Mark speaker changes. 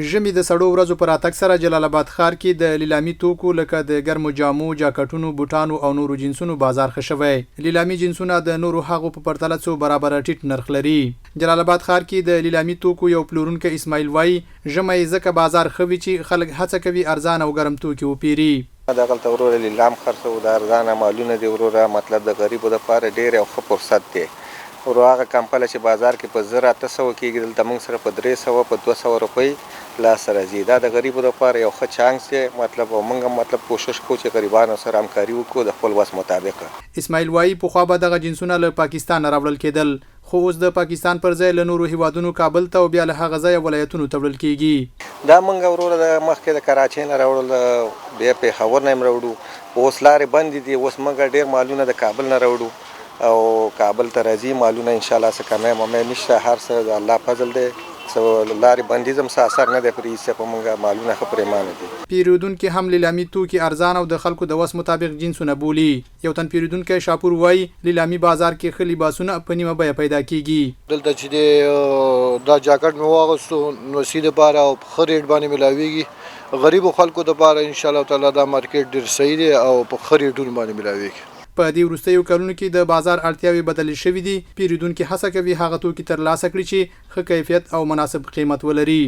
Speaker 1: ژمي د سړو ورځو په راتګ سره جلال اباد ښار کې د لیلامي توکو لکه د ګرمو جامو، جاکټونو، بوټانو او نورو جنسونو بازار ښه شوی. لیلامي جنسونه د نورو هغو په پرتله څو برابره ټیټ نرخ لري. جلال اباد ښار کې د لیلامي توکو یو پلورونکی اسماعیل وايي، ژمی ځکه بازار ښه وي چې خلک هڅه کوي ارزانه او ګرم توکي وپېري.
Speaker 2: دغلته وروره لیلام خرڅوو، دا ارزانه مالونه دي وروره، مطلب د غریبو لپاره ډېر یو ښه فرصت دی. ورو هغه کمپله چې بازار کې په 1800 کېږي، دلته موږ سره په 300، په 200 روپۍ لاس ته راځي. دا د غریبو لپاره یو ښه چانس دی، مطلب او موږ هم مطلب کوشش کوو چې غریبانو سره همکاري وکړو د خپل وس مطابق.
Speaker 1: اسماعیل وايي، پخوا به دغه جنسونه له پاکستانه راوړل کېدل، خو اوس د پاکستان پر ځای له نورو هېوادونو کابل ته او بیا له هغه ځایه ولایتونو ته وړل کېږي.
Speaker 2: دا موږ وروره د مخکې د کراچۍ نه راوړل، بیا پېښور نه هم راوړو، خو اوس لارې بندې دي، اوس موږ ډېر مالونه د کابل نه راوړو او کابل ته راځي مالونه، انشاالله څه کمی ممی نشته، هر څه د الله فضل دی، څه لارې بندیز هم څه اثر نه دی پرې ایستی، په موږ مالونه ښه پریمانه دي.
Speaker 1: پیرودونکي هم لیلامي توکي ارزانه او د خلکو د وس مطابق جنسونه بولي. یو تن پیرودونکی شاپور وايي، لیلامي بازار کې ښه لباسونه په نیمه بیه پیدا کېږي.
Speaker 3: دلته چې دی دا جاکټ مې واغوستو نوسي دپاره او په ښه ریټ باندې ملاویږي، غریبو خلکو دپاره انشاالله تعالی دا مارکیټ ډیر صحیح دی او په ښه ریټونو باندې ملاویږي.
Speaker 1: په دې وروستیو کلونو کې د بازار اړتیاوې بدلې شوې دي، پېرودونکي هڅه کوي هغه توکي ترلاسه کړي چې ښه کیفیت او مناسب قیمت ولري.